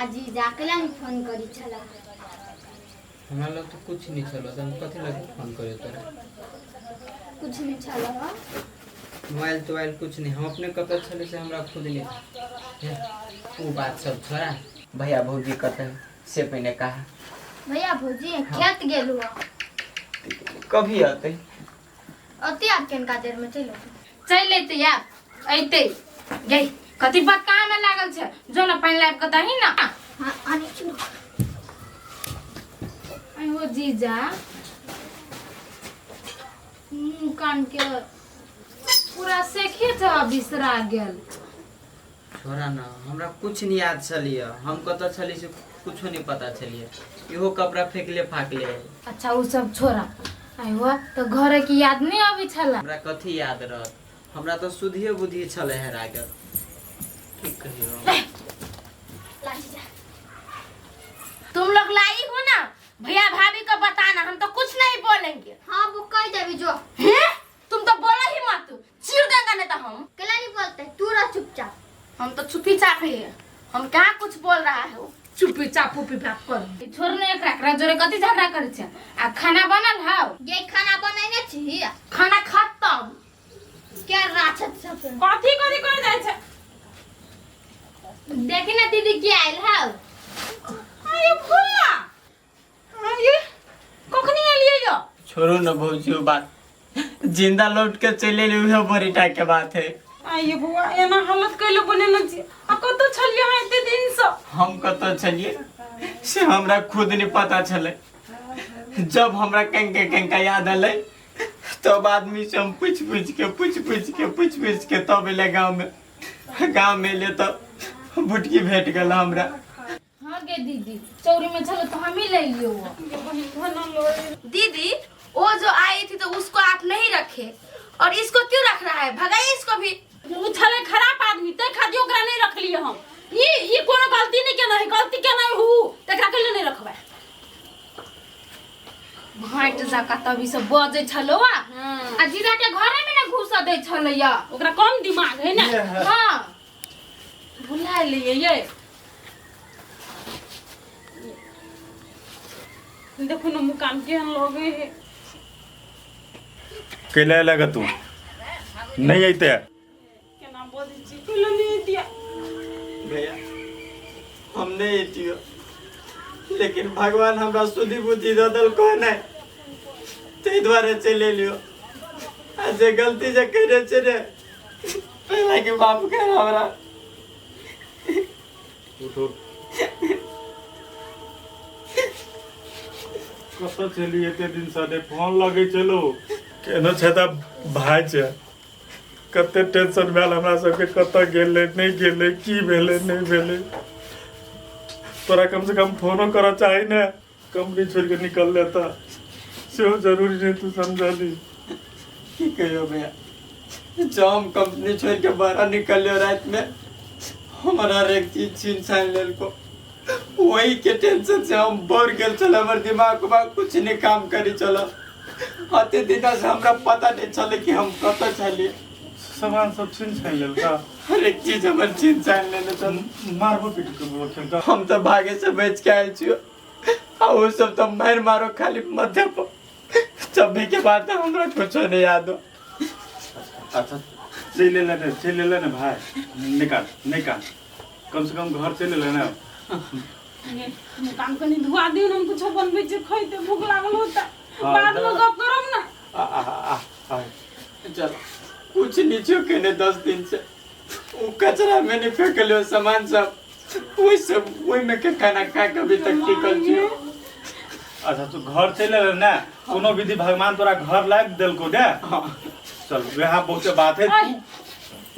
आ जीजा केला नहीं फोन करी छला? हमरा लग तो कुछ नहीं छलो, तो हम कथी लगे फोन करियो तोरा? कुछ नहीं छला हो? मोबाइल तोबाइल कुछ नहीं। हम अपने कतऽ छले से हमरा खुद नहीं। हे, उ बात सब छोड़ा, भैया भौजी कतऽ है से पहिने कहा। भैया भौजी खेत गेल हुआ। कभी अतै? अते आब केनका देर में चलि अतै। चलि अयतै, आब अयतै। गै, कथी बक्का में लागल छै? जो ने, पानि लाबि कऽ दही ने। हाँ, आनै छी ने। अहो जीजा, मुँह कान के पूरा सेखे छ बिसरा गेल। छोड़ा ना, हमरा कुछ नहीं याद छलिए। हम कतऽ छली से कुछो नहीं पता छलिए। इहो कपड़ा फेंकले फाकले है। अच्छा, उ सब छोड़ा। आइहो, तो घरे की याद नहीं आबै छला? हमरा कथी याद रहत? हमरा तो सुधिए बुद्धि छले हेरा गेल। की कहियो। ला जीजा। तुम लोग लाई हो ना, भैया भाभी को बताना, हम तो कुछ नहीं बोलेंगे। हाँ, वो कह देबी जो। हैं? तुम तो बोलो ही मत, चीर देंगे नहीं तो हम। केला नहीं बोलते? तू रह चुपचाप। हम तो चुपी चाप ही है, हम कहाँ कुछ बोल रहा है। चुपी चाप उपी बात कर। छोड़ ने एकरा, एकरा जोरे कथी झगड़ा करै छै? आ खाना बनल हौ? ये खाना बनैने छी। खाना खत्म। क्या राक्षस सब। कथी कथी कर जाइ छै? देखी ना दीदी, की आयल हौ। आये भुल्ला, आये, कखनी एलियै यो? छोड़ू न भौजी ओ बात, जिंदा लौट के चले एली उहे बड़ी टा के बात है। आये बौआ, एना हालत कैले बनेने छी? आ कतऽ छलियै अहाँ एते दिन सँ? हम कतऽ छलियै से हमरा खुद नहीं पता छलै। जब हमरा कंका कंका याद एलै तब आदमी से हम पूछ पूछ के, पूछ पूछ के, पूछ पूछ के तब एलै गाँव में। गाँव में एलियै तब बुटकी भेट गेल हमरा। हाँ गे दीदी, चौरी में चलो तो हम ही ले लियो। दीदी, वो जो आई थी तो उसको आप नहीं रखे और इसको क्यों रख रहा है? भगाइए इसको भी। उ छलै खराब आदमी, तै खातिर ओकरा नहीं रखलियै हम। ई कोनो गलती नहीं केने है, गलती केने हु तकरा के नहीं रखबै। भाँट जका तभी सब बजै छलो आ जीजा के घरे में ना घुस दै छलैया। ओकरा कम दिमाग है ना। हाँ। भुला लिए ये। देखो ना, मुकान केहन लगे है। कैला लगा तू नहीं अइते? केना बजै छी, कैला नहीं दिया? भैया, हम नहीं अइतियो, लेकिन भगवान हमरा सुधि बुद्धि दऽ देलको नहि, ताहि दुआरे चलि एलियो। आ जे गलती जे करै छै रे, पहला के बाप कर हमरा। उठ उठ, कतऽ चली एते दिन से? ने फोन लगै चलो। केनो छै तऽ भाय छै, कते टेंशन भेल हमरा सबके, कतऽ गेलै नहि गेलै, की भेलै नहि भेलै। तोरा कम से कम फोनो करऽ चाही ने। कंपनी छोड़ि कऽ निकलले तऽ सेहो जरूरी नहि तू समझली। की कहियो भैया, जब हम कंपनी छोड़ के बाहर निकलियो रात में, हमारा हर एक चीज छीन छान लेलको। वही के टेंशन से हम बढ़ गेल छल, हमर दिमाग उमाग कुछ नहीं काम करी चल। अते दिना से हमरा पता नहीं चले कि हम कतऽ छलियै। सामान सब छीन छान लेलका? हर एक चीज हमर छीन छान लेने छल। मारबो पीट के खेलका? हम तऽ भागे से बच के आयल छियो, आ वो सब तो मार मारो खाली मध्य पर चब्बी के बाद तो हमरा कुछो नहीं याद हो। अच्छा, चलि एलै ने, चलि एलै ने भाय। निकाल निकाल, कम से कम घर चलि एलै ने। मुकाम कनी धुआ दियौ ने, हम कुछो बनबै छियै खैते, भूख लागल होता। हाँ, बाद में गप करब ना। आ आ आ आ। चल, कुछ नीचे केने 10 दिन से वो कचरा में नहीं फेंकलियो सामान सब, वही सब वही में के खाना खा के अभी तक टिकल छियो। अच्छा, तू घर चलि एलै ने, कोनो विधि भगवान तोरा घर लाबि देलको ने। चल, वएह बहुते बात है। आइ,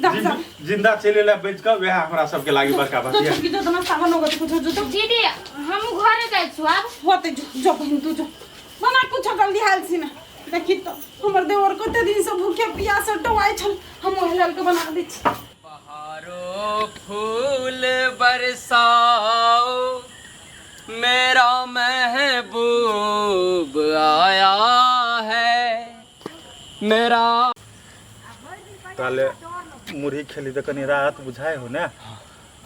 जा जा। जिंदा चलि एलै बचि कऽ, वएह हमरा सबके लागी बड़का बात जो यऽ। छोटकी, जो तो नाश्ता बनोगे तो कुछो जो तो। दीदी, हम घरे जाइ छु आब। होते, जो जो बहिन, तू जो बना कुछो, जल्दी हाल छी ना। देखी तो, हमर देवर कते दिन से भूखे प्यासे टोआइ छल, हम ओहि लेल के बना दै छी। बहारो फूल बरसाओ, मेरा महबूब आया है, मेरा ताले मुरही खेली तऽ कनि राहत बुझाइ हो ने,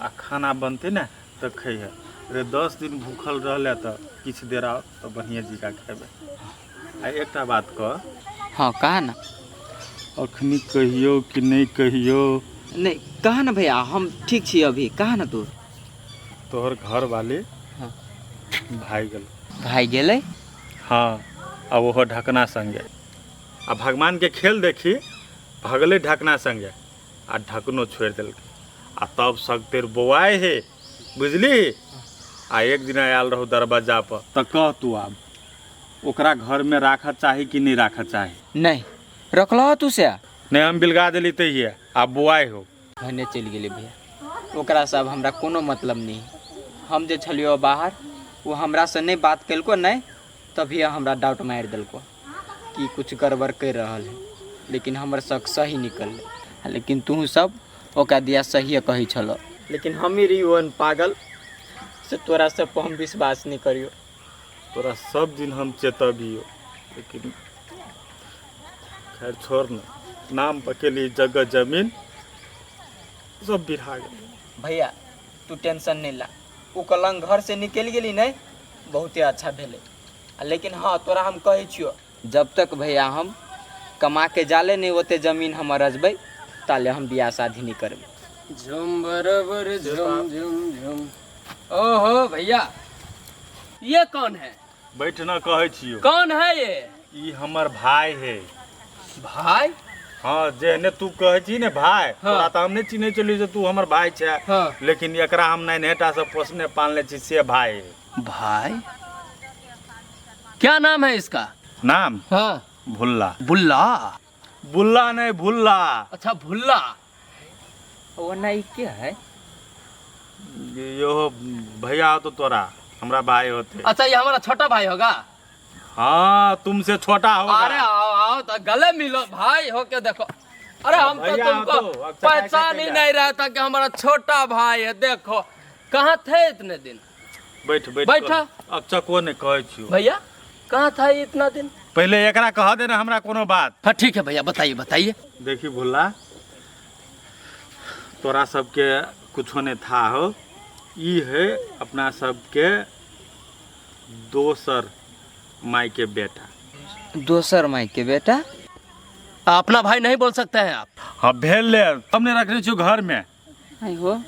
आ खाना बनतै ने तऽ खैहे। रे 10 दिन भूखल रहले तऽ किछु देर आओ तऽ बढ़िएँ जीका खेबै। आ एकटा बात कह। हाँ, कहा ना। अखनी कहियो कि नहि कहियो? नहीं, कहा ना भैया, हम ठीक छी अभी, कहा ना तू। तोहर घर वाली भागि गेल। भागि गेलै? हाँ, आ ओहो ढकना संगे। आ भगवान के खेल देखी, भगले ढकना संगे आ ढकनो छोड़ि देलकै आ तब सगतेर बौआइ हे, बुझली? आ एक दिन आयल रहू दरवाजा पर। तऽ कह तू आब, ओकरा घरमे राखऽ चाही कि नहि राखऽ चाही? नहीं रखलह तू से? नहि, हम बिलगा देली तहिए, आब बौआइ हो। भने चलि गेलै भैया, ओकरासँ आब हमरा कोनो मतलब नहि। हम जे छलियो बाहर, ओ हमरासँ नहि बात केलको नहि, तभी हमरा डाउट मारि देलको कि कुछ गड़बड़ करि रहल है। लेकिन हमर शक सही निकललै। लेकिन तू सब ओकरा दिया सहिए कहै छलो, लेकिन हम ही रहियो पागल से तोरा सब पर हम विश्वास नहीं करियो। तोरा सब दिन हम चेतबियो, लेकिन खैर छोड़ न। नाम पकेली, जगह जमीन सब बिरहा गेल। भैया, तू टेंशन नहीं ला। ओ कलंक घर से निकलि गेली नहीं, बहुते अच्छा भेलै। आ लेकिन हाँ, तोरा हम कहै छियो, जब तक भैया हम कमा के जाले नहीं ओते जमीन हमर रजबै, ताले हम बियाह शादी नहीं करबै। झुम बराबर झुम झुम झुम। ओहो भैया, ये कौन है? बैठ न, कहै छियो। कौन है ये? ई हमर भाई है। भाई? हाँ, जेहने तू कहै छी ने भाई, तोरा तऽ हम नहि चिन्है छलियै जे तू हमर भाई छै। लेकिन एकरा हम नान्हेटा से पोसने पालने छी, से भाई है। भाई, क्या नाम है इसका? नाम? हाँ। भुल्ला। बुल्ला? बुल्ला नहीं, भुल्ला। अच्छा, भुल्ला। ओ नहीं, के है? यो भैया हो तो तोरा हमरा भाई होते। अच्छा, ये हमारा छोटा भाई होगा। हाँ, तुमसे छोटा होगा। अरे आओ आओ तो गले मिलो भाई हो के। देखो, अरे हम तो भैया हो तुमको तो, अब चकाई पहचान ही चकाई। नहीं रहा था कि हमारा छोटा भाई है। देखो, कहाँ थे इतने दिन? बैठ बैठ। बैठा। अब चको नहीं कहै छियो। भैया, कहाँ था ये इतना दिन? पहले एकरा कह देना हमरा कोनो बात। हाँ, ठीक है भैया, बताइए बताइए। देखी भुल्ला, तोरा सबके कुछो नहीं था हो। ई है अपना सबके दोसर माई के बेटा। दोसर माई के बेटा? अपना भाई नहीं बोल सकते हैं आप? हाँ, भेल ले, हमने रखने छियो घर में। आई हो,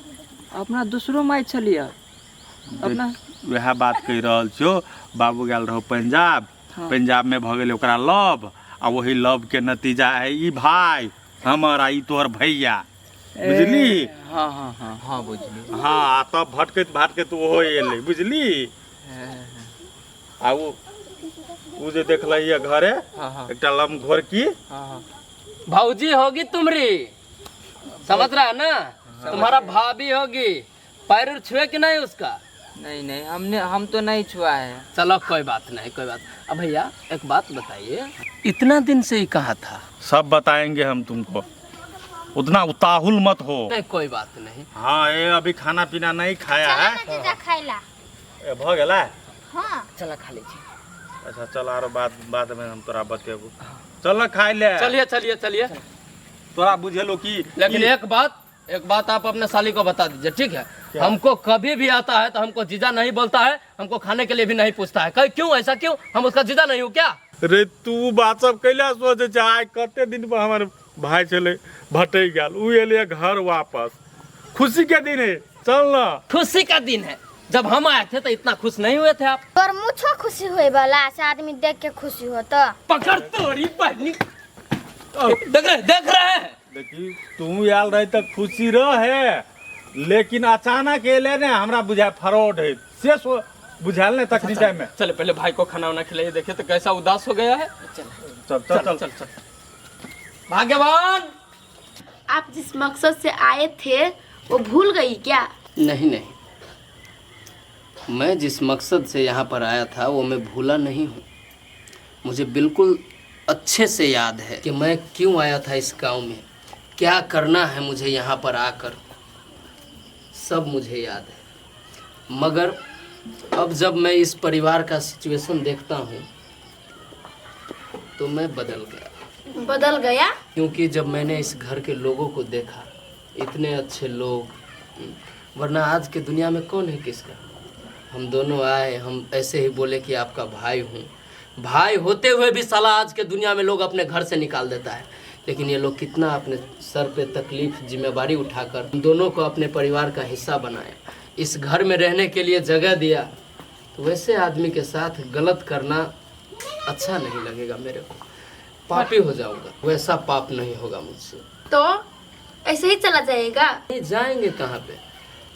अपना दूसरो माई छलिए अपना? वएह बात कहि रहल छियो। बाबू गेल रहो पंजाब। पंजाब में भऽ गेलै ओकरा लव, आ वही लव के नतीजा है ई भाई हमर आ ई तोहर भैया, बुझली? हाँ हाँ हाँ हाँ, बुझली। हाँ, आ तब भटकैत भटकैत ओहो एलै, बुझली? आ ओ जे देखलही घरे हाँ हाँ एकटा लम घोरकी। हाँ हाँ भाऊजी होगी तुम्हारी, समझ रहा है ना? तुम्हारा भाभी होगी। पैर उर छुए कि नहीं उसका? नहीं नहीं, हमने हम तो नहीं छुआ है। चलो, कोई बात नहीं, कोई बात। अब भैया, एक बात बताइए, इतना दिन से ये कहाँ था? सब बताएंगे हम तुमको, उतना उताहुल मत हो। नहीं, कोई बात नहीं। हाँ, ये अभी खाना पीना नहीं खाया है। चला ना जीजा, खाइला। ए, भऽ गेलै? हाँ। चला, खा लै छी। अच्छा चल, आरो बात बाद में हम तोरा बतेबो। चल न, खाइ ले। चलिए चलिए चलिए। तोरा बुझेलो कि लेकिन एक बात, एक बात आप अपने साली को बता दीजिए, ठीक है? हमको कभी भी आता है तो हमको जीजा नहीं बोलता है, हमको खाने के लिए भी नहीं पूछता है। कहीं क्यों? ऐसा क्यों? हम उसका जीजा नहीं हूँ क्या? रे, तू बात सब कैला सोचे छै? आइ कते दिन पर हमर भाई छलै भटकि गेल, उ एलै घर वापस, खुशी के दिन है, चल न। खुशी का दिन है? जब हम आए थे तो इतना खुश नहीं हुए थे आप। तोर मुछो खुशी होए वाला से आदमी देख के खुशी हो तो। पकड़ तोरी बहनी। देख रहे, देख रहे हैं? देखी, तू आयल रही तऽ खुशी रहे, लेकिन अचानक एले ने, हमरा बुझाय फ्रॉड है से सो बुझायल ने तखनी टाइम में। चले, पहले भाई को खाना वाना खिलाइए। देखिए तो कैसा उदास हो गया है। चल चल चल। चल चल, भाग्यवान। आप जिस मकसद से आए थे वो भूल गई क्या? नहीं नहीं, मैं जिस मकसद से यहाँ पर आया था वो मैं भूला नहीं हूँ। मुझे बिल्कुल अच्छे से याद है कि मैं क्यों आया था इस गांव में, क्या करना है मुझे यहाँ पर आकर, सब मुझे याद है। मगर अब जब मैं इस परिवार का सिचुएशन देखता हूँ तो मैं बदल गया। बदल गया? क्योंकि जब मैंने इस घर के लोगों को देखा, इतने अच्छे लोग, वरना आज के दुनिया में कौन है किसका? हम दोनों आए, हम ऐसे ही बोले कि आपका भाई हूँ। भाई होते हुए भी साला आज के दुनिया में लोग अपने घर से निकाल देता है, लेकिन ये लोग कितना अपने सर पे तकलीफ जिम्मेवारी उठाकर हम दोनों को अपने परिवार का हिस्सा बनाया, इस घर में रहने के लिए जगह दिया। तो वैसे आदमी के साथ गलत करना अच्छा नहीं लगेगा मेरे को, पापी हो जाऊंगा, वैसा पाप नहीं होगा मुझसे। तो ऐसे ही चला जाएगा? नहीं जाएंगे कहाँ पे,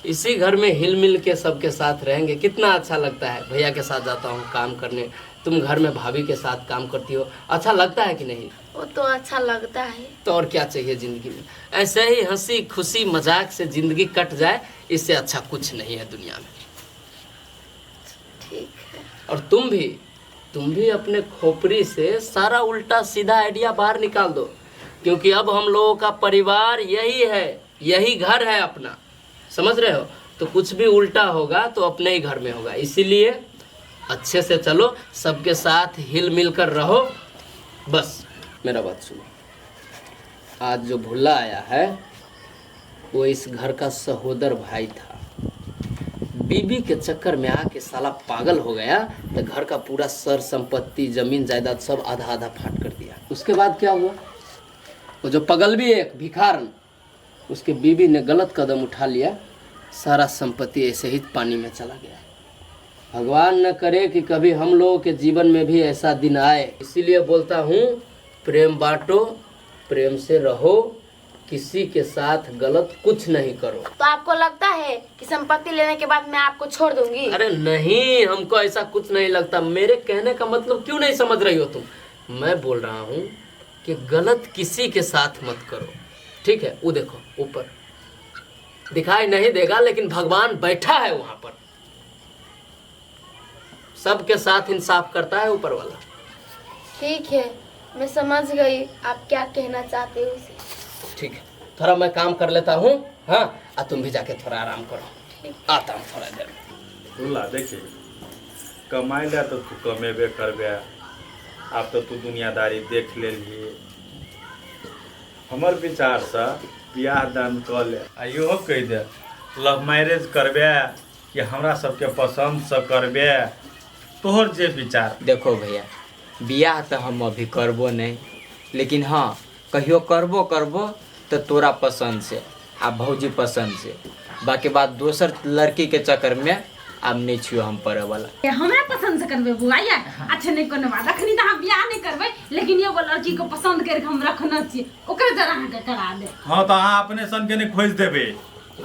इसी घर में हिल मिल के सबके साथ रहेंगे, कितना अच्छा लगता है। भैया के साथ जाता हूँ काम करने, तुम घर में भाभी के साथ काम करती हो, अच्छा लगता है कि नहीं? वो तो अच्छा लगता है। तो और क्या चाहिए जिंदगी में, ऐसे ही हंसी खुशी मजाक से जिंदगी कट जाए, इससे अच्छा कुछ नहीं है दुनिया में। ठीक है। और तुम भी अपने खोपड़ी से सारा उल्टा सीधा आइडिया बाहर निकाल दो, क्योंकि अब हम लोगों का परिवार यही है, यही घर है अपना, समझ रहे हो? तो कुछ भी उल्टा होगा तो अपने ही घर में होगा, इसीलिए अच्छे से चलो, सबके साथ हिल मिल कर रहो। बस मेरा बात सुनो, आज जो भुल्ला आया है वो इस घर का सहोदर भाई था। बीबी के चक्कर में आके साला पागल हो गया, तो घर का पूरा सर संपत्ति जमीन जायदाद सब आधा आधा फाट कर दिया। उसके बाद क्या हुआ, वो जो पगल भी एक भिखारन, उसके बीबी ने गलत कदम उठा लिया, सारा संपत्ति ऐसे ही पानी में चला गया। भगवान न करे कि कभी हम लोगों के जीवन में भी ऐसा दिन आए। इसीलिए बोलता हूँ, प्रेम बांटो, प्रेम से रहो, किसी के साथ गलत कुछ नहीं करो। तो आपको लगता है कि संपत्ति लेने के बाद मैं आपको छोड़ दूंगी? अरे नहीं, हमको ऐसा कुछ नहीं लगता। मेरे कहने का मतलब क्यों नहीं समझ रही हो तुम? मैं बोल रहा हूँ कि गलत किसी के साथ मत करो, ठीक है? वो देखो ऊपर दिखाई नहीं देगा, लेकिन भगवान बैठा है वहां पर, सबके साथ इंसाफ करता है ऊपर वाला। ठीक है, मैं समझ गई आप क्या कहना चाहते हो उसे। ठीक है, थोड़ा मैं काम कर लेता हूँ। हाँ, और तुम भी जाके थोड़ा आराम करो, आता हूँ थोड़ा देर में। बोला देखिए, कमाई ला तो तू कमेबे करबे, आब तो तू दुनियादारी देख लेलही। हमर विचारसँ बियाह दान कऽ ले, आ इहो कहि दे लव मैरिज करबे कि हमरा सबके पसन्दसँ करबे, तोहर जे विचार। देखो भैया, बियाह तऽ हम अभी करबो नहीं, लेकिन हाँ कहियो करबो करबो तऽ तोरा पसंद से आ भौजी पसंद से। बाकी बात दोसर लड़की के चक्कर में आब नहीं छियो हम पड़े वाला। ये हमरा पसंद से करबै बुआ या? अच्छा नहीं, कोनो बात, अखनी तऽ अहाँ बियाह नहीं करबै, लेकिन एगो लड़की के पसंद करके हम रखने छियै, ओकरे जरा अहाँके करा देब। हँ, तऽ अहाँ अपने सनके नहि खोजि देबै।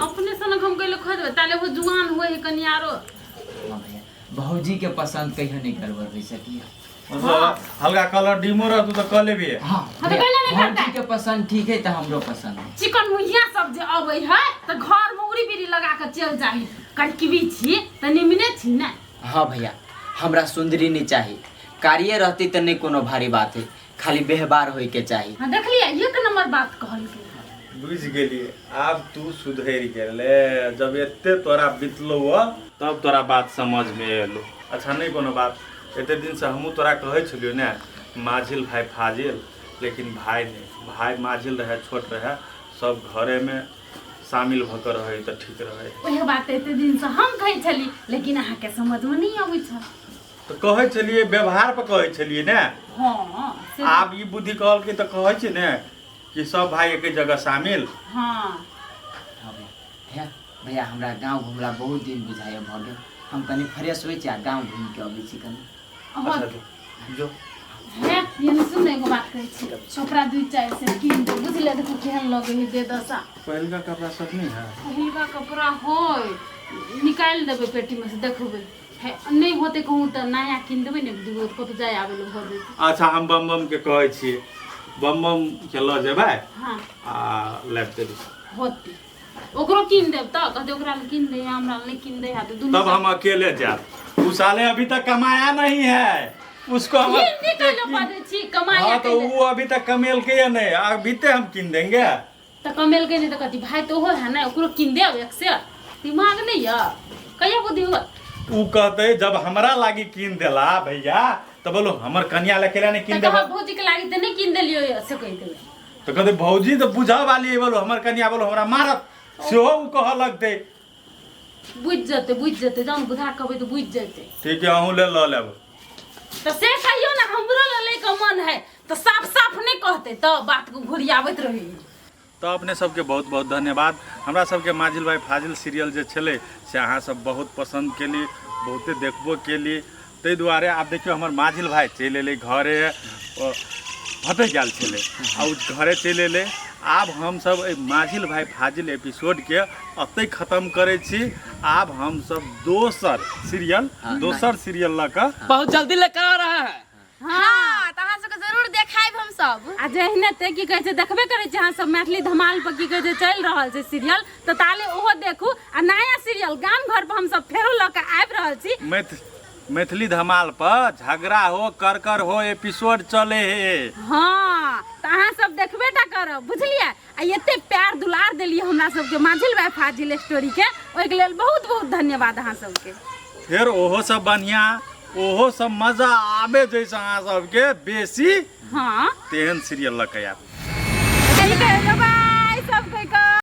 अपने सनक हम कहले खोजबै, ताले वो जुआन हुए है कनि आरो। हाँ भैया, भौजी के पसंद कहियो नहीं गड़बड़ हो सकी। मतलब हल्का कलर डिमो रहतौ तऽ कऽ लेबी? हाँ। हाँ, तऽ कैला नहि भौजी करतै? के पसंद ठीक है तऽ हमरो पसंद है। चिकन मुहिया सब जे अबै है तऽ घर में उड़ी बीड़ी लगा के चलि जाही, कड़कबी छी तऽ निमने छी ने। हाँ भैया, हमरा सुंदरी नहीं चाही, कार्य रहती तऽ नहीं कोनो भारी बात है, खाली व्यवहार होय के चाही। हाँ, देखलियै, एक नंबर बात कहलकै। बुझि गेलियै, आब तू सुधरि गेले। जब एते तोरा बितलौ तब तोरा बात समझमे एलो। अच्छा नहीं कोनो बात, एते दिनसँ हमहूँ तोरा कहै छलियौ ने माझिल भाई फाजिल, लेकिन भाई नहि, भाई माझिल रहै छोट रहै, सब घरेमे शामिल भऽ कऽ रहै तऽ ठीक रहै। ओहे बात एते दिन से हम कहै छली, लेकिन अहाँके समझमे नहि अबै छल। तऽ कहै छलियै, व्यवहार पर कहै छलियै ने। हँ से। आब ई बुद्धि कहलकै तऽ कहै छै ने कि सब भाई एके जगह शामिल। हँ। हाँ भैया, भैया भैया, हमरा गाँव घुमला बहुत दिन बुझाइए भऽ गेल। हम कनि फ्रेश होइ छी आ गाँव घूमि के अबै छी कनि। अहाँ अच्छा जो, जो। हे ये सुन ने, एगो बात कहै छी, कपड़ा दुई चारि से कीन दे, बुझले? देखो केहन लगै है दे दशा। पहिलका कपड़ा सब नहीं है? पहिलका कपड़ा होय, निकालि देबै पेटी में से, देखबै हे, नहि होतै कहूँ तऽ नया कीन देबै ने, एक दूगो कतौ जाय आबै लए भऽ जेतै। अच्छा, हम बम बम के कहै छियै, बम बम के लऽ जेबै आ लाबि देबै। होतै, ओकरो कीन देब तऽ कहतै ओकरा लए कीन दे, हमरा लए नहि कीन दे है तऽ दुनू। तब हम अकेले जाब। उ साले अभी तक कमाया नहीं है, उसको हम ई निकल बाजै छी कमाया। हाँ, तो वो अभी तक कमेलके या नहीं, अभी ते हम किन देंगे। तऽ कमेलकै नहि तऽ कथी, भाई तऽ ओहो है ने, ओकरो कीन देब एक से। दिमाग नहि यऽ, कहिया बुद्धि हुआ? उ कहते जब हमरा लागी किन देला भैया, तो बोलो हमर कन्या ले केला नहीं किन तऽ देबा? कहब भौजी के लागी तऽ नहि कीन देलियो से कहि देबै। तो कहते भौजी तो बुझा वाली है, बोलो हमर कन्या, बोलो हमरा मारत, सेहो उ कह लगते। बुझि जेतै, बुझि जेतै, जहन बुझा कहबै तऽ बुझि जेतै। ठीक है, अहूँ ले लऽ लेब। तऽ से कहियौ ने, हमरो लऽ लैके मन है तऽ साफ साफ नहि कहतै तऽ बातके घुरियाबैत रहै। तऽ अपने सबके बहुत बहुत धन्यवाद। हमरा सबके माझिल भाई फाजिल सीरियल जे छलै से अहाँ सब बहुत पसन्द केली, बहुते देखबो केली। ताहि दुआरे आब देखियौ हमर माझिल भाई चलि एलै घरे, भटकि गेल छलै आ ओ घरे चलि एलै। आब हमसब एहि माझिल भाई फाजिल एपिसोडके एतहि खतम करै छी। आब हमसब दोसर सीरियल, दोसर सीरियल लऽ कऽ बहुत जल्दी लेकर आ रहा है। हाँ, तऽ अहाँ सबके जरूर देखायब हम सब। आ जहिना ते की कहै छै देखबे करै छी अहाँ सब मैथिली धमाल पर की कहै छै चलि रहल छै सीरियल, तऽ ताले ओहो देखू। आ नया सीरियल गाम घर पर हम सब फेरो लऽ कऽ आबि रहल छी। मैथिली धमाल पर झगड़ा हो कर कर हो एपिसोड चले हे। हाँ, तऽ अहाँ सब देखबे टा करब, बुझलियै? आ एते प्यार दुलार देलियै हमरा सबके माझिल भाई फाजिल स्टोरी के, ओहिके लेल बहुत बहुत धन्यवाद अहाँ सबके। फेर ओहो सब बढ़िया, ओहो सब मजा आबे जैसे अहाँ सबके बेसी। हाँ, तेहन सीरियल लऽ के आयब। ठीक है, बाय सबके।